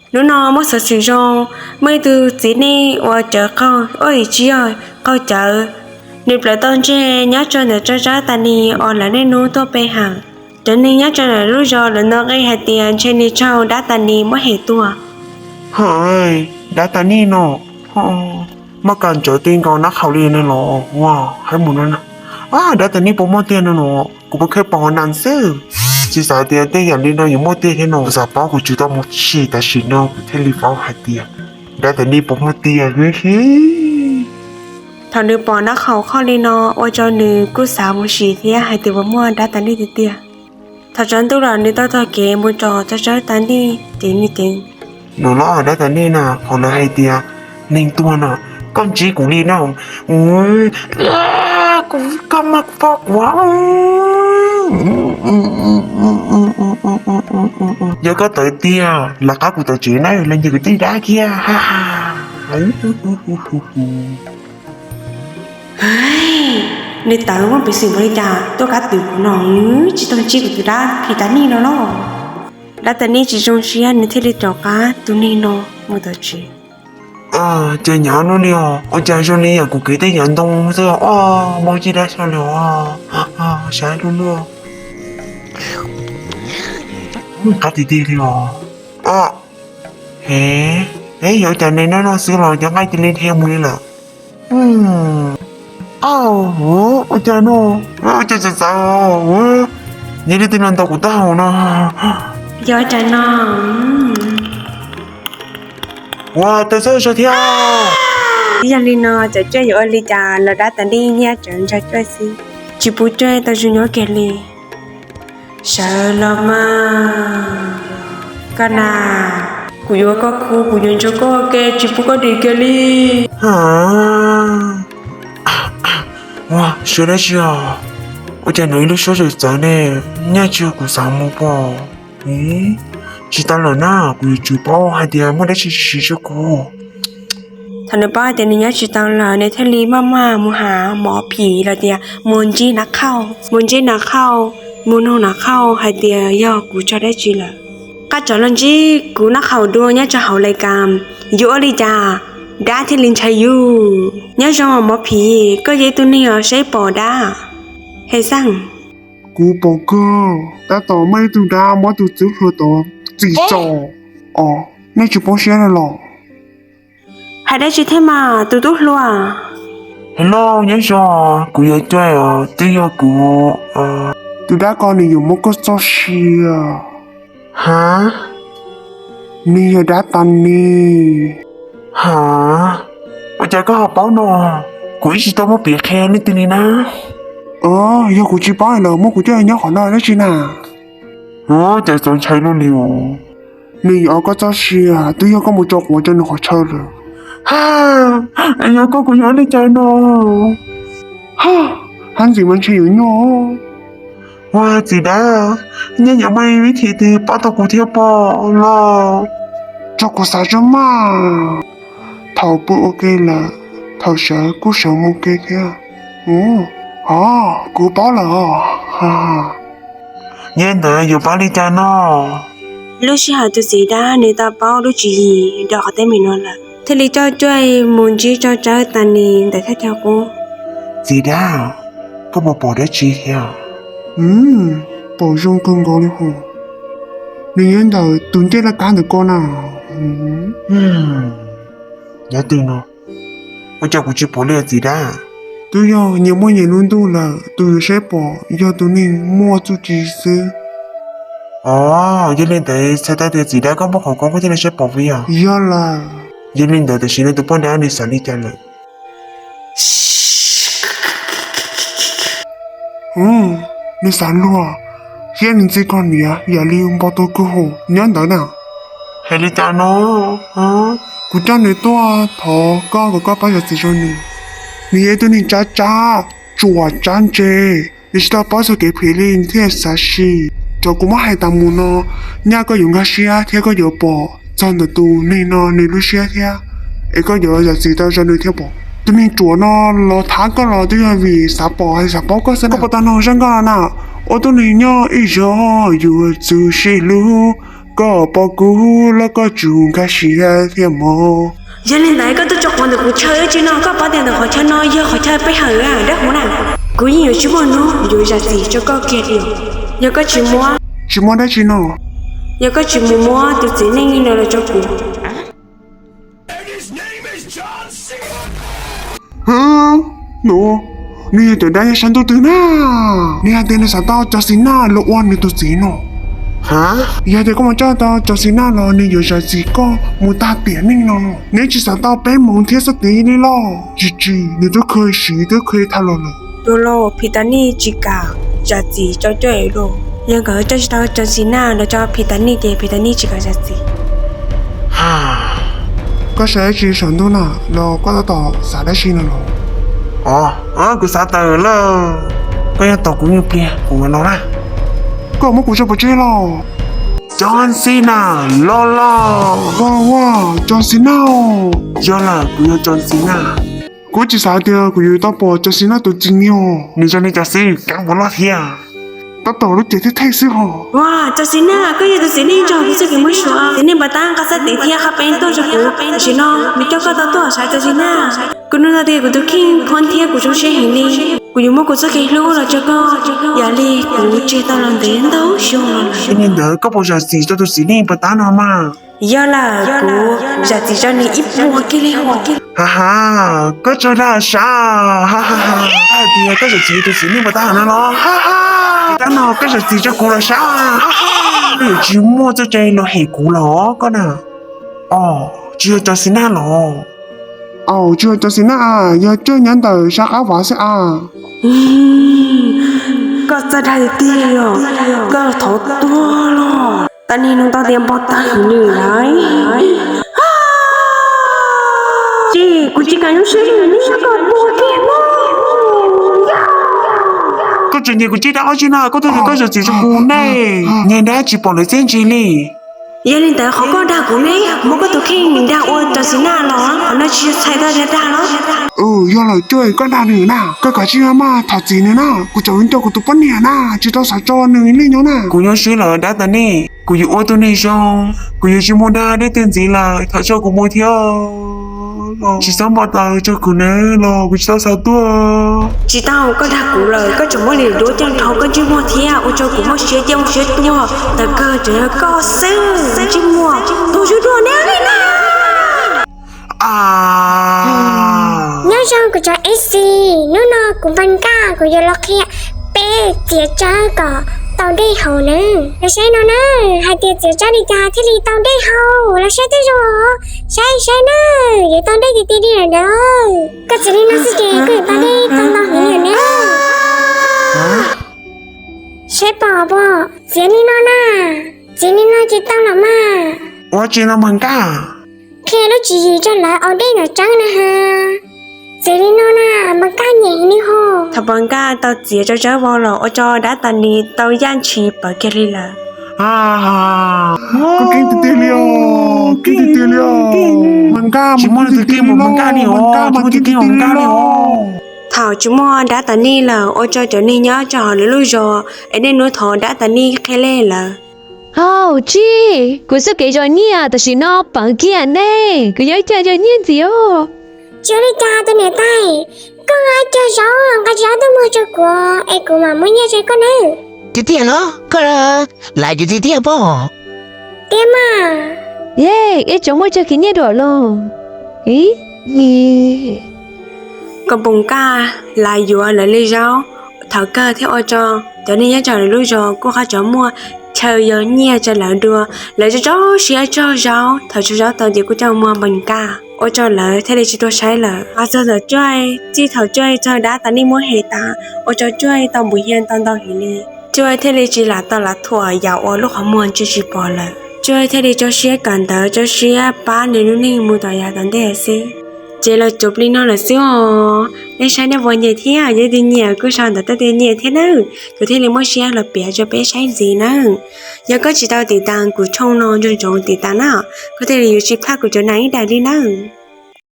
Hnub no muaj xov xwm zoo, muaj ib tug txiv neej uas cawv qaug, ua tsis yog qaug cawv, nws plawv tau ntsej nyob rau ntawm tsawb tsawb tas ni uas lawv niaj hnub tuaj pe heev. Cov neeg nyob rau ntawm lub zos lawv nto nqi hais tias ntshe nws raug dab tas ni muab hem tuag. Dab tas ni no, maj kas ntsoov ti nkaus nab qhaum li no los ua hais mus no. Dab tas ni puas muaj tiag no los kuv puas kheev pom hauv nas xwb. Tsis xav tias tej yam li no yuav muaj tiag thiab no, xav paub kuv tsis tau mus sim tam sim no kuv thiaj li paub hais tias dab tas ni puas muaj tiag. Thaum nws pom nab qhaum qhoj li no ua rau nws kuj xav mus sim thiab hais tias puas muaj dab tas ni tiag tiag. Thaum tsaus ntuj los nws tau taug kev mus rau tsawb tsawb tas ni, ces nws ceev. Los los dab tas ni na, qhov lawv hais tias neeg tuag na, koj ntsib kuv li na. Koj maj poj kuv. Yog koj tawv tiag los qab kuv tom tsev na, los nyiag kuv tej dab kiag. Nws tawv muaj peev xwm npaum li cas tuaj kab twm kuv no, tsis tau ntsib kuv tus dab phim tas ni no los. Dab tas ni tsis zoo siab nws thiaj li rov qab tus neeg no mus tom tsev. Ces nyav no li os, ua cas zoo li yam kuv kwv tej yam ntoo xwb os, muaj cij dab xyov li os, saib luaj luaj. Qab tiag tiag li os. He, yog ua cas neeg noj noj xwb los cov nqaij cia li dhia mus li lawm. Ua cas no, ua cas txawv txawv, nyias li tig los ntaus kuv taub hau no. Yog ua cas no, ua tawg txhob so thiab. Yog li no cov cuaj yuav ua li cas los dab tas ni nyiaj tseem nrog cuaj xwb, tsis pub cuaj tau zoo nyob kiag li. Sawv los mas, koj na, kuv yuav koj khu, kuv yuav ntshaw koj ke, tsis pub koj dim kiag li. Ua, suav dab tsi os? Ua cas nws ib lub suab txawv txawv ne, nyob tsis yog kuv xav mus pom. Tsis tau lawm na, kuv yuav tsum paub hais tias muaj dab tsi tsis siv rau kuv. Thaum nws paub hais tias nws nyob tsis tau lawm, nws thiaj li maj maj mus hais mov phim los tias mus ntsib nav qhauj, mus ntsib nav qhauj, mus nug nav qhauj hais tias yog kuv raug dab tsi lawm. Koj rov los ntsib kuv nab qhaum dua nyob rau hauv lais kas, yuav ua li cas dab thiaj li ntshai yus? Nyob zoo mov phim, koj yog ib tug neeg os saib pom dab? He xaj, kuv pom kawg, tab tom muaj ib tug dab muab tus tub hluas tod txim txom os, nej tsis poob siab li los? Hais dab tsi thiab mas tus tub hluas? Hello, nyob zoo, kuv yog Cuaj os, twb yog kuv. Tus dab ko nws yuav muab koj txoj sia. Ha? Nws yog dab tas ni. Ha? Ua cas koj ho paub no? Kuv ib tsis tau muab piav qhia leej twg li na. Yog kuv tsis paub lawm muab kuv coj nyob qhov no dab tsi na? Ua cas txaus ntshai luaj li os. Nws yuav koj txoj sia, twb yog koj mus tso quav rau nws qhov chaw lawm. Ha, es yog koj kuv yuav ua li cas no? Hab ntxim mas ntshe yuav nyuaj. Ua txiv dab, nej yuav muaj ib vib thim twg pab tau kuv thiab pom los? Tso kuv xav tso maj. Thaum pw ua ke lawm, thaum sawv kuj sawv mus ke thiab. Os, kuv paub lawm os. Yog li ntawd yuav pab li cas no? Lub sij hawm tus txiv dab nws tau paub lub tswv yim rau qhov teeb meem no lawm, thiaj li coj Cuaj mus ntsib rau tsawb tas ni ntawm thaj chaw qub. Txiv dab, koj puas pom dab tsi thiab? Pom zoo kawg nkaus li hos. Nws nyob ntawm tus ncej laj kab ntawm ko na. Nyob twg no? Ua cas kuv tsis pom li os txiv dab? Twb yog nyias muaj nyias lub ntuj lawm, tus yuav saib pom yog tus neeg muaj txuj ci xwb. Os, yog li ntawd txhais tau tias txiv dab koj muaj qhov koob koj thiaj li saib pom puas yog? Yog lawm. Yog li ntawd tam sim no tus poj dab nws xav li cas lawm? Nws xav luag, thiab nws ntxig koj niam yam li npau taws kawg hos nyob ntawd na. Hais li cas no? Kuv coj nws tuaj thov koj kom koj pab zam txim rau nws. Nws yog ib tug neeg tsab tsab, tsuas tsab ntse, nws tsis tau paub txog kev phem li nws thiaj xav sim. Cov kuv muab hais tas mus no, nyaj koj yuav nkag siab thiab koj yuav pom txog ntawm tus neeg no nws lub siab thiab, es koj yuav zam txim tau rau nws thiab pom. Tus neeg ruam no los thab koj los twb yog vim xav pom xav paub koj xwb. Koj puas tau nug zaj nkauj no na? Ua tus neeg nyob ib zaug yuav txwv sib hlub, Koj pom kuv los koj tsum nkag siab thiab mog. Yog li ntawd koj tuaj tso quav ntawm kuv chaw ib tsi no, koj paub tias ntawm qhov chaw no yog qhov chaw peb hawm dawb huv na. Kuv yeej yuav tsis muaj hnub yuav zam txim rau koj kiag li. Yog koj tsis muab, tsis muab dab tsi no, yog koj tsis mus muab tus txiv neej no los rau kuv. Hab, nws, nws yog cov dab nyob sab ntuj twg na? Nws hais tias nws xav tau cov xis naj los ua nws tus txiv no. Hab, yog tias koj mus coj tau cov xis naj los nws yuav zam txim koj mus tag tiam neej no. Neb tsis xav tau peb moov thiab xwb tid li los? Tsis tsis, nws twb kheev siv twb kheev tha los lawm. Tus lau Phis Tas Nij tsis kam zam txim rau Cuaj Es los? Yog nkawd coj tsis tau cov xis naj los rau Phis Tas Nij ces Phis Tas Nij tsis kam zam txim. Koj saib tsis saum ntuj na los koj tab tom xav dab tsi no los? Kuv xav tawm lawm. Koj yeej tos kuv ib pliag kuv mam los na. Koj muab kuv tso pov tseg los? Cov xis naj los los. Ua ua, cov xis naj. Yog lawm, kuv yog cov xis naj. Kuv tsis xav tias kuv yuav tau pom cov xis naj tus txiv niag. Nws zoo li cov xib kav puas loj thiab. Tab tom lub cev thiab theej xwb hos. Ua, cov xis naj, koj yog tus txiv neej nrog kuv txoj kev muab suav, txiv neej npam tab nqa xab tes thiab qab peeb tuaj rau kuv. Tam sim no nws coj koj tau tuaj sav cov xis naj. Kuv hnov tau tias kuv tus kheej phob thiab kuv zoo siab heev li. Kuv yuav muab kuv txoj kev hlub los rau koj, yam li kuv tseg tau los ntev ntau xyoo los lawm. Yog li ntawd koj puas zam txim rau tus txiv neej npam tab no mas? Yog lawm, kuv zam txim rau nws ib puas kiag li hos. Ha ha, koj tsaug dag sav. Ha ha ha, hais tias koj zam txim tus txiv neej npam tab no los? Ha ha, tab no koj zam txim rau kuv los sav. Ha ha, koj yuav tsis muaj txoj cai los hem kuv los koj na. Os, tsis yog cov xis naj los? Os, tsis yog cov xis naj, yog coj nyob ntawm sab qab vav xwb as. Koj txav dag tiag tiag, koj thov tuag los. Tas Nis nug tau tias npau taws hwm nws lawm. Ces kuv tsis kam zoo siab li, neb koj muag kiag mog. Koj tseem nyiam kuv caj dab ob tsi na, koj tuaj tias koj zam txim rau kuv ne, nyias dab tsis pom lawv txeb ntsis li. Yog li ntawd qhov koj dag kuv ne, kuv muab koj tus kheej dag ua cov xis naj los, qhov no tsis yog txhais tau tias dag los? Yog lawm Cuaj Es, koj dag nws na, koj kav tsij maj thov txim nws na, kuv tseem nco kuv tus poj niam na, tsis tau xav tso nws li nyob na. Kuv nyuaj siab lawm dab Tas Nis, kuv yuav ua tus neeg zoo, kuv yuav tsis mus dag dab twg ntxiv lawm, thov tso kuv mus thiab. Tsis txhob npau taws rau kuv nawb los kuv tsis tau xav tuag. Tsis tau, koj dag kuv lawm, koj tseem muab lwm duab coj dhau koj ntsej muag thiab ua rau kuv mob siab cia mob siab tuag, tawm kawg tseem yog koj xwb ntsej muag tuag zuj zus dua ne li na. Nyob zoo kuv cov F C, hnub no kuv Npawg Nkaj kuv yuav los qhia peb txiav tsawb kom tau dej haus nawb. Los saib no na, hais tias txiav tsawb li cas thiaj li tau dej haus, los saib tej zaum, saib saib na, yuav tau dej tiag tiag li lawm ntawd. Koj txiav li no xwb ces koj yuav tau dej tau ntau heev li lawm na. Saib pom pom, txiav li no na, txiav li no ces tau los mas. Ua tsi no Npawg Nkaj? Qhia lub tswv yim rau lawv ua dej ntawm tsawb na ha. Txiav li no na, Npawg Nkaj nyiam heev li hos. Thaum Npawg Nkaj tau txiav tsawb vau los ua rau dab Tas Nis tau yaj ntshis pawv kiag li lawm. Koj keeb tiag tiag li os, keeb tiag tiag li os. Npawg Nkaj, tsis muaj leej twg keeb mus Npawg Nkaj li os, tsis muaj leej twg keeb mus Npawg Nkaj li os. Thaum tsis muaj dab Tas Nis lawm ua rau cov neeg nyob rau hauv lawv lub zos es nej nuv thov dab Tas Nis qhia lej lawm. Hauj, tsis, kuv txoj kev zov nyiaj tam sim no pawv kiag ne, kuv yuav ib co zov nyiaj ntxiv os. Tsis ua li cas tus niam tais, koj nqa ib co zaub nqa tsis ob tug muag rau kuv es kuv mam muab nyiaj rau koj nawb. Tiag tiag los? Koj lav yus tiag tiag pob? Tiag mas. Yej, ib tsoom muaj cog kev nyiaj dua los. Koj Npawg Nkaj lav yuav lawv li zaub, thaum kawg thiaj ua rau cov neeg nyob rau lawv lub zos kuj qab tsuas muaj chaw yog nyiaj rau lawv dua. Lawv tso siab tso zaub, thaum tso zaub tau ces kuj coj muag Npawg Nkaj, ua rau lawv thiaj li tsis tuag saib lawm. Hos txog ntawm Cuaj, txij thaum Cuaj txog dab Tas Nis muab hem tas, ua rau Cuaj tau npum hias ntau ntau heev li. Cuaj thiaj li tsis lam tau lav thuam yam uas lub qhov muag ntsia tsis pom lawm. Cuaj thiaj li tso siab kawm ntawv, tso siab pab nws lub neej mus tom yav tom ntej xwb. Ces los cuv plig no lawm xwb os. Nej saib nej puas nyiam thiab, yog tias nyiam kuj sau ntawv tuaj tias nyiam thiab nawb, kuv thiaj li muab siab los piav rau peb saib ntxiv nawb. Yog koj tsis tau tim tas kuv channel no ntsoov ntsoov tim tas na, koj thiaj li yuav tsis plam kuv cov nas ib daim li nawb.